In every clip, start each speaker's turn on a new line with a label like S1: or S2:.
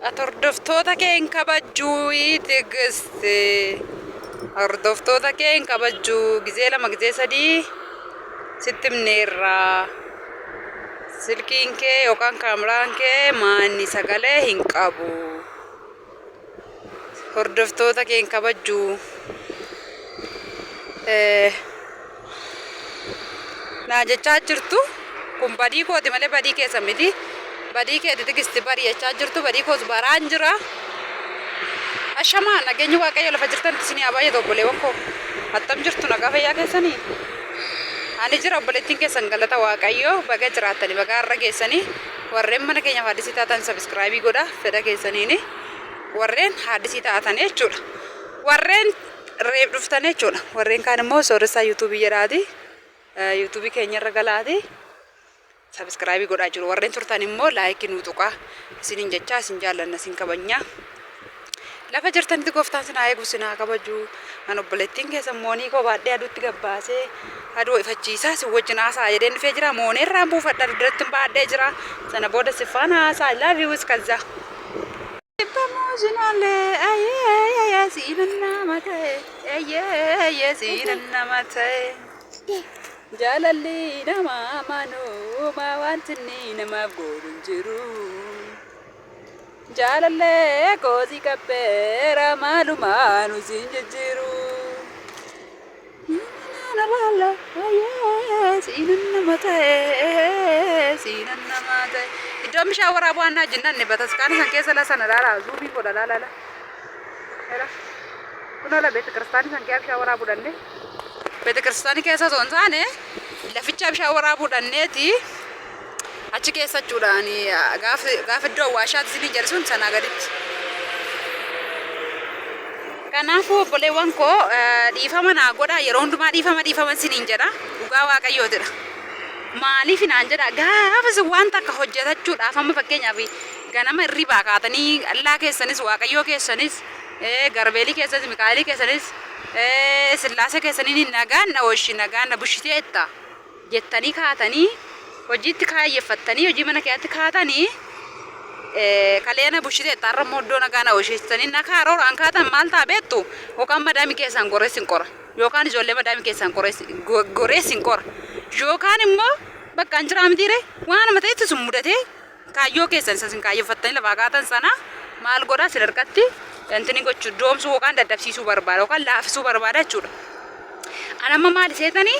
S1: Ati hordoftoota kee hin kabajjuu Tigist. Hordoftoota kee hin kabajjuu gizee lama gizee sadii sitti himneerra. Silkiin kee yookaan kaameraan kee maanni sagalee hin qabu. Hordoftoota kee hin kabajjuu. Naa jechaa jirtu kun badii kooti malee badii keessan miti. Badii keeti Tigisti bari jechaa jirtu badii koos baraan jira. Ashamaa nageenyi Waaqayyo lafa jirtanitti isinii haa baay'atu obboleewwan koo. Attam jirtu nagaa fayyaa keessanii? Ani jira obboleettiin keessan galata Waaqayyo baga jiraattanii baga har'a geessanii warreen mana keenyaaf haadisii taatan sabiskiraayibii godha fedha keessaniini warreen haadisii taatan jechuudha. Warreen reef dhuftan jechuudha. Warreen kaan immoo sooressaa yuutuubii jedhaati. Yuutuubii keenyarra galaati. Sabiskiraayibii godhaa jiru. Warreen turtan immoo laayikii nuu tuqaa. Isiniin jechaa isin jaallanna isin kabajnaa. Lafa jirtanitti gooftaan sin haa eegu sin haa kabaju. An obboleettiin keessan moonii koo baadhee aduutti gabbaasee aduu ifachiisaa sin wajjin haasa'a jedheen dhufee jira. Moonee irraan buufadha dugdatti baadhee jira. Sana booda si faana haasa'a. I love you iskazza. Emotionally, ayyee, siinan nama ta'e, ayyee, siinan nama ta'e. Jaalalli nama amanuu wanti inni namaaf godhu hin jiru. Jaalallee koosii qabbeera maalumaa nu siin jijjiiru. Iddoon bishaan waraabuu annaa jinnanne bataskaana san keessa la sana laala zuumii godha laala la. Kunoo la beetakiristaanii san keessa bishaan waraabuu dhanne. Beetakiristaanii keessa osoo hin taane laficha bishaan waraabuu dhanneeti achi keessa jechuudha ani gaafa iddoo awwaashaati isinii jedhe sun sanaa gaditti. Kanaafuu obboleewwan koo dhiifama naa godhaa yeroo hundumaa dhiifama dhiifama isiniin jedha dhugaa waaqayyootidha. Maaliif naan jedha gaafa isin waan takka hojjetachuudhaaf amma fakkeenyaaf ganama hirribaa kaatanii allaa keessanis waaqayyoo keessanis garbeelii keessanis mikaa'elii keessanis sillaasee keessaniin nagaan na oolchi nagaan na bushiteetta. jettanii kaatanii hojiitti kaayyeffattanii hojii mana keetti kaatanii kalee na bushiteetta har'a immoo iddoo nagaa na oolchitanii na karooraan kaatan maal ta'a beektu yookaan madaami keessaan goree sin qora yookaan ijoollee madaami keessaan goree sin qora yookaan immoo bakka hin jiraa mitiire waanuma ta'etti sun mudatee kaayyoo keessan isa isin kaayyeffattanii lafaa kaatan sana maal godhaa sin harkatti intini gochuu doomsuu yookaan dadhabsiisuu barbaada yookaan laafisuu barbaada jechuudha. An amma maal seetanii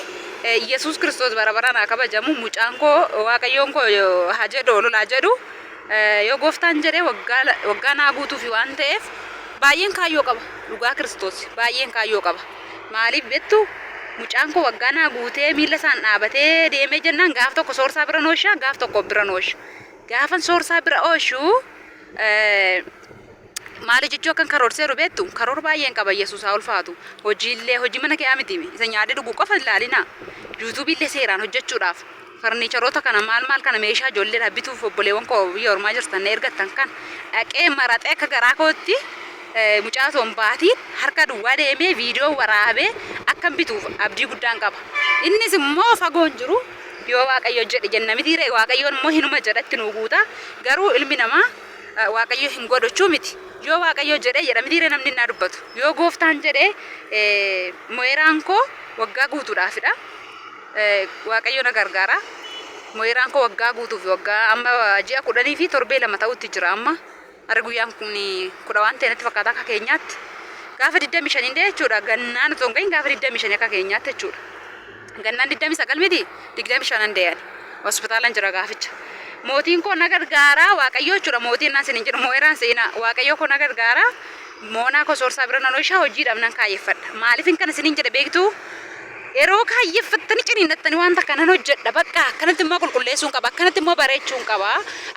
S1: Yesuus Kiristoos bara baraan haa kabajamu mucaan koo waaqayyoon koo haa jedhu olol haa jedhu yoo gooftaan jedhee waggaa naa guutuufi waan ta'eef baay'een kaayyoo qaba dhugaa Kiristoos baay'een kaayyoo qaba. Maaliif beektu mucaan koo waggaa naa guutee miila isaan dhaabatee deemee jennaan gaaf tokko soorsaa bira noosha gaaf tokko bira noosha. Gaafan soorsaa bira ooshu maali jechuu akkan karoorseeru beektu karoora baay'een qaba Yesuus haa ulfaatu. Hojiillee hojii mana kee miti isa nyaadee dhugu qofa hin ilaalinaa. Yuutuubiillee seeraan hojjechuudhaaf farniicharoota kana maal maal kana meeshaa ijoolleedhaaf bituuf obboleewwan koo biyya ormaa jirtan na ergattan kan dhaqee maraxee akka garaa kootti mucaa osoo hin baatiin harka duwwaa deemee viidiyoo waraabee akkan bituuf abdii guddaan qaba. Innis immoo fagoo hin jiru yoo Waaqayyo jedhe jenna miti ree Waaqayyoon immoo hinuma jedhatti nuu guuta garuu ilmi namaa Waaqayyo hin godhachuu miti. Yoo Waaqayyo jedhe jedha miti ree namni innaa dubbatu. Yoo gooftaan jedhe mo'eeraan koo waggaa guutuudhaafidha. Waaqayyo na gargaara. Mo'eeraan koo waggaa guutuuf waggaa amma ji'a 10 fi torbee 2 ta'utti jira amma. Har'a guyyaan kun 10 waan ta'e natti fakkaata akka keenyaatti. Gaafa 25 hin jechuudha. Gannaan osoo hin gahin gaafa 25 akka keenyaatti jechuudha. Gannaan 29 miti 25 dee'an. Hospitaalan jira gaaficha. Mootiin koo na gargaara Waaqayyoo jechuudha. Mootiin naan isin jedhu moo'eraan seenaa. Waaqayyoo koo na gargaara. Moonaa koo soorsaa bira nan oolcha hojiidhaaf nan kaayyeffadha. Maaliifin kana isiniin jedhe beektuu? Yeroo kaayyeffattanii ciniinnattanii waan takka nan hojjedha bakka akkanatti immoo qulqulleessuun qaba akkanatti immoo bareechuun qaba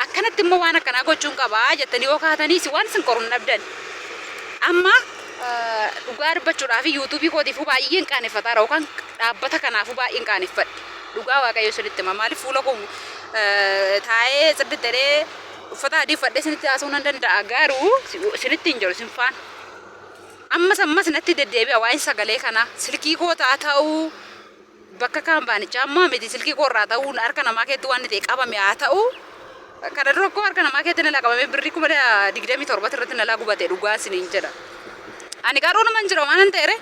S1: akkanatti immoo waan akkanaa gochuun qaba jettanii yoo kaatanii isin waan isin qoru hin dhabdan. Amma dhugaa dubbachuudhaaf yuutuubii kootiifuu baay'een qaaneffataara yookaan dhaabbata kanaafuu baay'een qaaneffadhe. Dhugaa waaqayyo isinitti hima maaliif fuula koo taa'ee sirriitti jedhee uffata adii uffadhee isinitti haasa'uu nan danda'a garuu isinitti hin jedhu isin faana. Ammas ammas natti deddeebi'a waa'een sagalee kanaa. Silkii koo taa ta'uu bakka kaampaanichaa ammaa miti silkii koo irraa ta'uu harka namaa keetti waan ta'e qabame haa ta'uu Kana dura koo harka namaa keetti nalaa qabamee birrii 27,000 irratti nalaa gubate dhugaa isiniin jedha. Ani garuu naman jira waan hin ta'eere.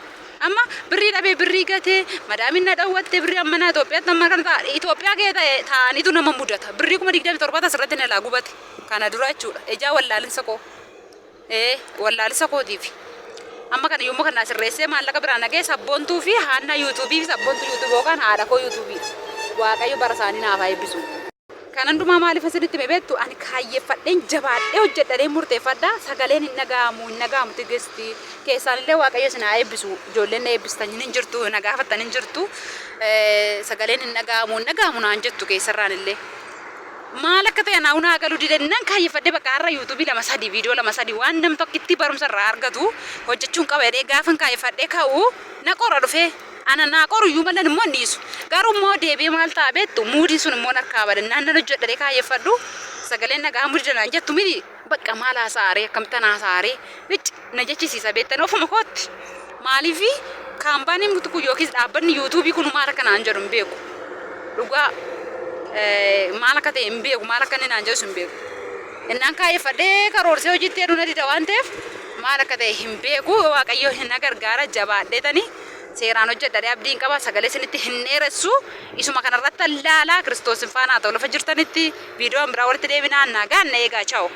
S1: Amma birrii dhabee birrii gatee madaamiin na dhawwatte birrii amma na Itoophiyaatti amma kana ta'a Itoophiyaa kee ta'e ta'aniitu nama mudata. Birrii 27,000 asirratti nalaa gubate. Kana dura jechuudha. Ijaa wallaalinsa koo. Ee wallaalisa kootiif. Amma kana yommuu kana sirreessee maallaqa biraan nagee sabboontuu fi haannaa yuutuubii fi sabboontuu yuutuubii yookaan haadha koo yuutuubii. Waaqayyo bara isaanii naaf haa eebbisu. Kan hundumaa maaliif isinitti hime beektu? Ani kaayyeeffadheen jabaadhee hojjedhadheen murteeffadha. Sagaleen hin dhaga'amu, hin dhaga'amu Tigisti. Keessaan illee Waaqayyo isin haa eebbisu. Ijoolleen na eebbistan hin jirtu, na gaafattan hin jirtu. Sagaleen hin dhaga'amu, hin dhaga'amu naan jettu keessarraan illee. Maal akka ta'e anaa naa galuu dide. Nan kaayyeffadhe bakka har'a yuutuubii lama sadi, viidiyoo lama sadi waan nam tokkitti barumsa irraa argatu hojjechuun qaba jedhee gaafan kaayyeffadhee ka'u na qora dhufee. Ana naa qoru iyyuu malan immoo hin dhiisu. Garuu immoo deebi'ee maal ta'a beektu? Muudiin sun immoo narkaa bada. Naan nan hojjedha jedhee kaayyeffadhu sagaleen dhaga'amuu dida naan jettu miti. Bakka maal haasa'aaree akkamittan haasa'aaree icci na jechisiisa beektanii ofuma kootti. Maaliif kaampaaniin kun yookiis dhaabbanni yuutuubii kun maal akka naan jedhu hin beeku. Dhugaa maal akka ta'e hin beeku, maal akka inni naan jedhus hin beeku. Innaan kaayyeffadhee karoorsee hojiitti jedhu na dida waan ta'eef maal akka ta'e hin beeku. Waaqayyo na gargaara jabaadheetanii seeraan hojjedha abdiin qaba. Sagalee isinitti hin dheeressu. Isuma kanarratti laalaa Kiristoos faana haa ta'u lafa jirtanitti viidiyoon biraa walitti deebinaa nagaan na eegaa. Chaaw.